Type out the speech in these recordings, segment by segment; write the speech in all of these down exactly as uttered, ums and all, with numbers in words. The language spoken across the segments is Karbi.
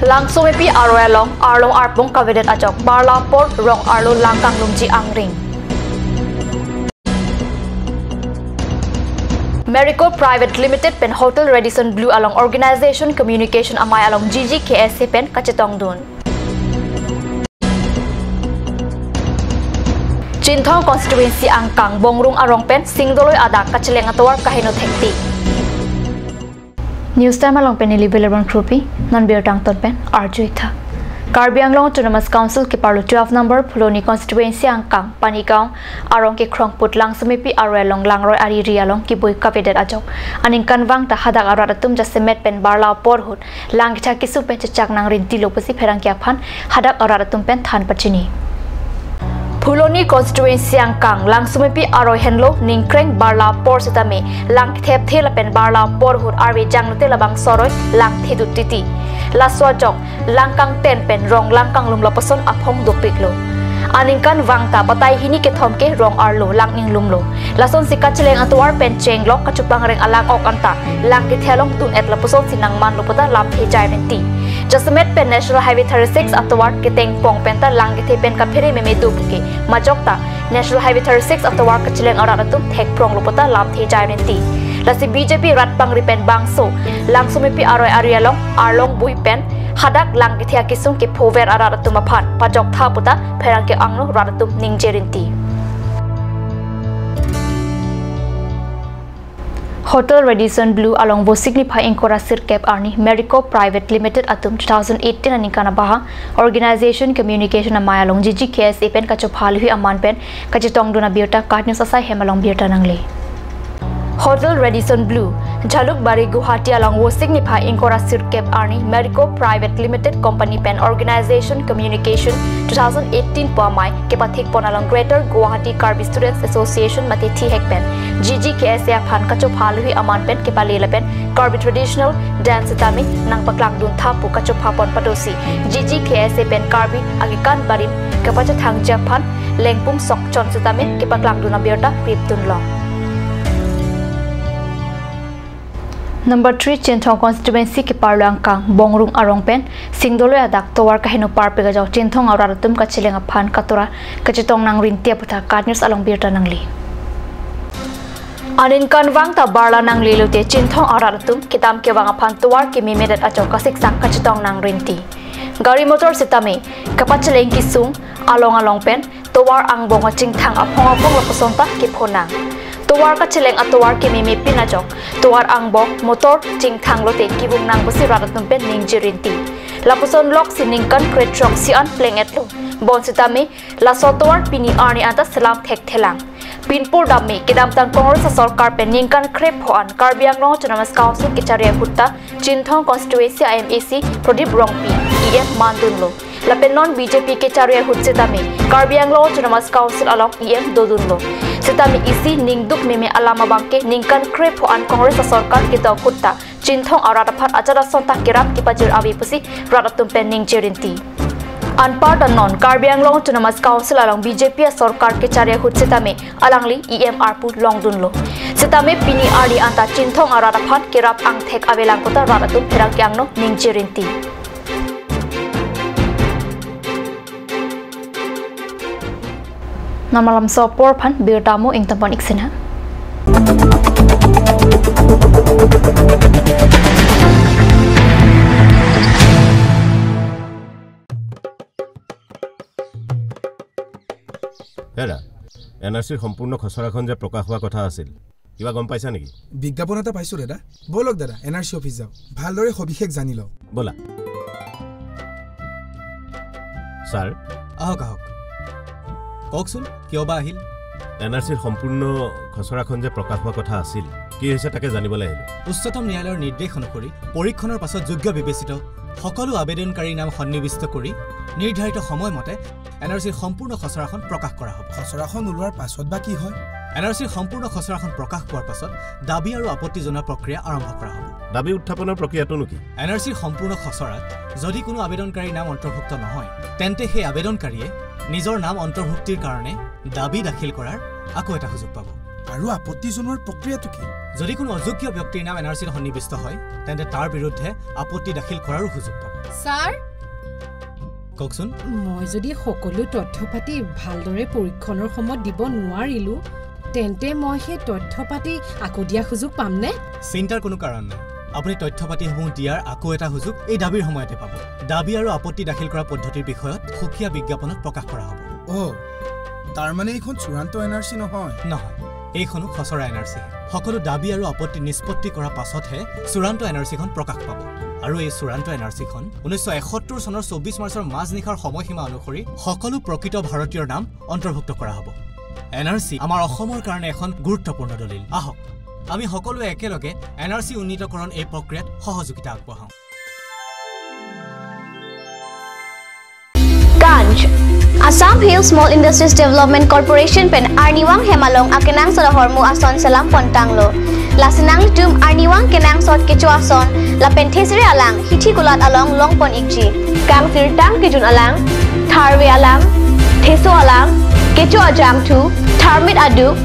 Langsomepi aroi along arlong arpong kavedet ajok Barla Port rong arlo lang kanglumji angring. Marico Private Limited pen Hotel Radisson Blu along Organization Communication amei along G G K S A pen kachetongdun. Chinthong constituency angkang Bongrung arong pen singdoloi adak kacheleng atovar kaheno thektik. News Time along pen neli Vilabon Krupi, non birta angton pen arju-ik tha. Karbi Anglong Autonomous Council keparlo twelve number Phuloni constituency angkang Panigaon arong kekrongput Langsomepi aroi along langroi ariri along keboi kavedet ajok aningkanvang ta hadak arat atum jasemet pen Barla Port ahut lang kethe kesung pen chechak nangrintilo pusi pherangke aphan hadak arat atum pen than pachini. Phuloni constituency angkang Langsomepi aroi henlo ningkreng Barla Port sitame lang kethepthe lapen Barla Port ahut arve janglote labangso aroi lang thedut titi. Laso ajok lang kangten pen rong lang kanglum lapuson aphong dopiklo. Aningkanvang ta batai hini kethom ke rong arlo lang inglumlo. Lasonsi kacheleng atovar pen chenglok kachopangreng alang-ok anta lang kethe along dun-et lapusonsi nangmanlo puta lamthe jai rinti. Jasemet pen National Highway thirty-six atovar ketengpong penta lang kethe pen kaphere meme duk ke majok ta National Highway thirty-six atovar kacheleng arat atum thekpronglo puta lamthe jai rinti. Lasi B J P rat pangri pen bangso Langsomepi aroi ari along arlong bui pen hadak lang kethe akesung kephover arat atum aphan pajok tha puta pherangke angno rat atum ningje rinti. Hotel Radisson Blu along Vosik niphai ingkoi ra sirkep arni Marico Private Limited atum two thousand eighteen aningkan abaha Organization Communication amei along G G K S A pen kachopha luhi aman pen kachetongdun abirta KAT News asai hem along birta nangle. Hotel Radisson Blu, Jhalukbari Guwahati along Vosik niphai ingkoi ra sirkep arni Marico Private Limited Company pen Organization Communication two thousand eighteen pu amei kepathik pon along Greater Guwahati Karbi Students Association mate thihek pen G G K S A aphan kachopha luhi aman pen kepale lapen Karbi traditional dance sitame nangpaklangdun tha pu kachopha pon padosi G G K S A pen Karbi agikan barim kapachethangji aphan lengpum sokchon sitame kepaklangdun abirta kripdunlong. Number three Chinthong constituency keparlo angkang Bongrung arong pen singdoloi adak tovar kaheno parpik ajok Chinthong arat atum kacheleng aphan katovar kachetong nangrinti aphuthak KAT News along birta nangle. Aningkanvang ta barla nanglelote Chinthong arat atum kedam kevang aphan tovar kememedet ajok kasiksak kachetong nangrinti. Gari motor sitame kapacheleng kesung along along pen tovar angbong achingthang aphong aphong lapuson ta kephonang. Tovar kacheleng atovar kememe pin ajok tovar angbong motor chingthang lote kevung nang pusi rat atum pen ningje rinti. Lapuson loksi ningkan krethrok si an pleng-etlo. Bonsitame laso tovar pini arni anta selam thekthelang. Pinpur dam me kedamtang Congress asorkar pen ningkan krepho an Karbi Anglong Autonomous Council kechari ahut ta Chinthong constituency a M A C Pradip Rongpi E M mandunlo. Lapen non B J P kechari ahut sitame Karbi Anglong Autonomous Council along E M dodunlo. Sitame isi ningduk meme alam abangke ningkan krepho an Congress asorkar kedo ahut ta Chinthong arat aphan ajat ason ta kerap kepajir ave pusi rat atum pen ningje rinti. Anparta non Karbi Anglong Autonomous Council along B J P asorkar kechari ahut sitame alangli E M arpu longdunlo. Sitame pini arni anta Chinthong arat aphan kerap angthek avelang puta rat atum pherangke angno ningje rinti. Non malam so apor aphan birta mo ingtampon iksina. দাদা, N R চিৰ সম্পূৰ্ণ খচৰাখন যে প্ৰকাশ হোৱা কথা আছিল, কিবা গম পাইছা নেকি? বিজ্ঞাপন এটা পাইছো দাদা। বলক দাদা, এন আৰ চি অফিচ যাওঁ, ভালদৰে সবিশেষ জানি লওঁ। ব'লা। ছাৰ। আহক, আহক। কওকচোন, কিয় বা আহিল? এন আৰ চিৰ সম্পূৰ্ণ খচৰাখন যে প্ৰকাশ হোৱা কথা আছিল, কি হৈছে তাকে জানিবলৈ আহিলো। উচ্চতম ন্যায়ালয়ৰ নিৰ্দেশ অনুসৰি পৰীক্ষণৰ পাছত যোগ্য বিবেচিত সকলো আবেদনকাৰীৰ নাম সন্নিৱিষ্ট কৰি নিৰ্ধাৰিত সময়মতে এন আৰ চিৰ সম্পূৰ্ণ খচৰাখন প্ৰকাশ কৰা হ'ব। খচৰাখন ওলোৱাৰ পাছত বা কি হয়? এন আৰ চিৰ সম্পূৰ্ণ খচৰাখন প্ৰকাশ পোৱাৰ পাছত দাবী আৰু আপত্তি জনোৱা প্ৰক্ৰিয়া আৰম্ভ কৰা হ'ব। দাবী উত্থাপনৰ প্ৰক্ৰিয়াটোনো কি? এন আৰ চিৰ সম্পূৰ্ণ খচৰাত যদি কোনো আবেদনকাৰীৰ নাম অন্তৰ্ভুক্ত নহয়, তেন্তে সেই আবেদনকাৰীয়ে নিজৰ নাম অন্তৰ্ভুক্তিৰ কাৰণে দাবী দাখিল কৰাৰ আকৌ এটা সুযোগ পাব। আৰু আপত্তি জনোৱাৰ প্ৰক্ৰিয়াটো কি? যদি কোনো অযোগ্য ব্যক্তিৰ নাম এন আৰ চিত সন্নিৱিষ্ট হয়, তেন্তে তাৰ বিৰুদ্ধে আপত্তি দাখিল কৰাৰো সুযোগ পাব। ছাৰ, কওকচোন। মই যদি সকলো তথ্য পাতি ভালদৰে পৰীক্ষণৰ সময়ত দিব নোৱাৰিলো, তেন্তে মই সেই তথ্য পাতি আকৌ দিয়া সুযোগ পামনে? চিন্তাৰ কোনো কাৰণ নাই। আপুনি তথ্য পাতিসমূহ দিয়াৰ আকৌ এটা সুযোগ এই দাবীৰ সময়তে পাব। দাবী আৰু আপত্তি দাখিল কৰা পদ্ধতিৰ বিষয়ত সুকীয়া বিজ্ঞাপনত প্ৰকাশ কৰা হ'ব। অ, তাৰমানে এইখন চূড়ান্ত এন আৰ চি নহয়? নহয়, এইখনো খচৰা এন আৰ চি। সকলো দাবী আৰু আপত্তি নিষ্পত্তি কৰাৰ পাছতহে চূড়ান্ত এন আৰ চিখন প্ৰকাশ পাব। আৰু এই চূড়ান্ত এন আৰ চিখন ঊনৈছশ এসত্তৰ চনৰ চৌব্বিছ মাৰ্চৰ মাজনিশাৰ সময়সীমা অনুসৰি সকলো প্ৰকৃত ভাৰতীয়ৰ নাম অন্তৰ্ভুক্ত কৰা হ'ব। এন আৰ চি আমাৰ অসমৰ কাৰণে এখন গুৰুত্বপূৰ্ণ দলিল। আহক, আমি সকলোৱে একেলগে এন আৰ চি উন্নীতকৰণ এই প্ৰক্ৰিয়াত সহযোগিতা আগবঢ়াওঁ। Ganj, Assam Hill Small Industries Development Corporation pen arnivang hem along akenangsot ahormu ason selam pontanglo. Lasi nanglitum arnivang kenangsot kecho ason lapen thesere alang hithi kulat along longpon ikji. Kangsirtang kejun alang, tharve alang, theso alang, kecho ajangthu, tharmit aduk,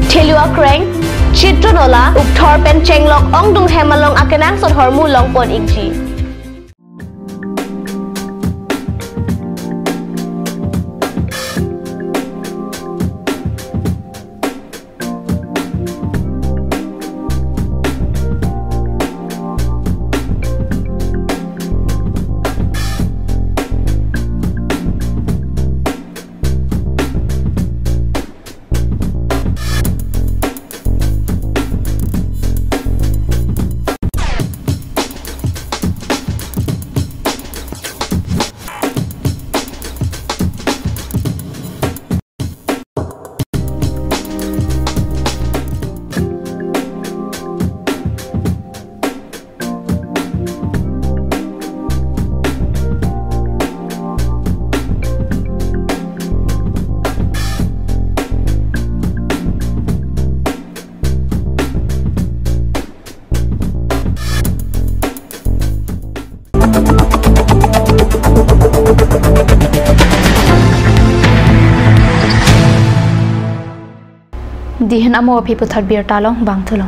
thelu akreng, chitro nola, ukthor pen chenglok ongdung hem along akenangsot ahormu longpon ikji. Dihin amo aphi puthot birta along bang thulo.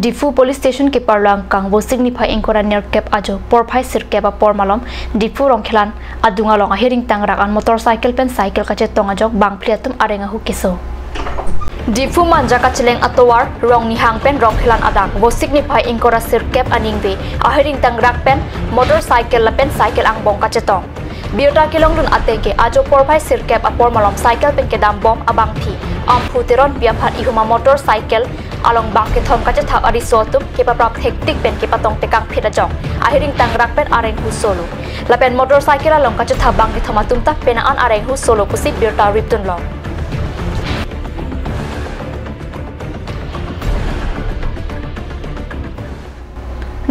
Diphu Police Station keparlo angkang Vosik niphai ingkoi ra nerkep ajo porphai sirkep apor malom Diphu Rongkhelan adung along ahiring tangrak an motorcycle pen cycle kachetong ajok bangphli atum areng ahu keso. Diphu Manja kacheleng atovar Rongnihang pen Rongkhelan adang Vosik niphai ingkoi ra sirkep aningve ahiring tangrak pen motorcycle lapen cycle angbong kachetong. Birta kelongdun ateng ke ajo porphai sirkep apor malom cycle pen kedam bom abangphi Amphu Teronpi aphan ihum amotorcycle along bang kethom kachethap ariso atum kepaprap thektik pen kepatong tekangphit ajok ahiring tangrak pen areng hu solo. Lapen motorcycle along kachethap bang kethom atum ta penang an areng hu solo pusi birta ripdunlo.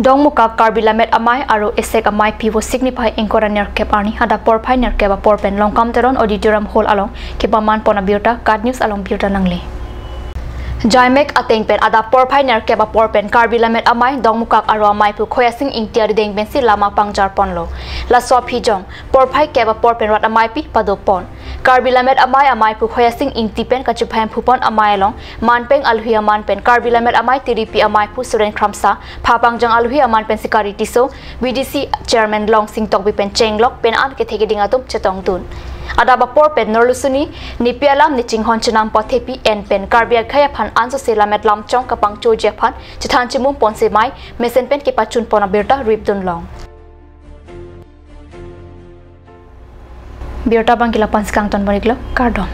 Dongmukak Karbi Lammet Amei aro Esek Amei pi Vosik niphai ingkoi ra nerkep arni adap porphai nerkep apor pen Longkam Teron Auditorium Hall along kepaman pon abirta KAT News along birta nangle. Jaimek ateng pen adap porphai nerkep apor pen Karbi Lammet Amei Dongmukak aro Amei pu Khoyasing Ingti arideng pensi lama pangjar ponlo. Laso aphi jong porphai kep apor pen rat amei pi pado pon. Karbi Lammet Amei Amei pu Khoyasing Ingti pen kachephai phu pon amei along manpeng alohi aman pen Karbi Lammet Amei tiripi amei pu Suren Kramsa, phapangjang alohi aman pen Sikari Tisso, V D C Chairman Longsing Tokbi pen chenglok penang an kethe keding atum chetongdun. Adap apor pen Norlusuni, nepi alam nechinghon chenam pathepi en pen Karbi akhei aphan ansose lammet lamchong kapangchoji aphan chethan chimum ponsi mei mesen pen kepachun pon abirta ripdunlong. Birta bangke la-an si kangton pon iklo, kardom.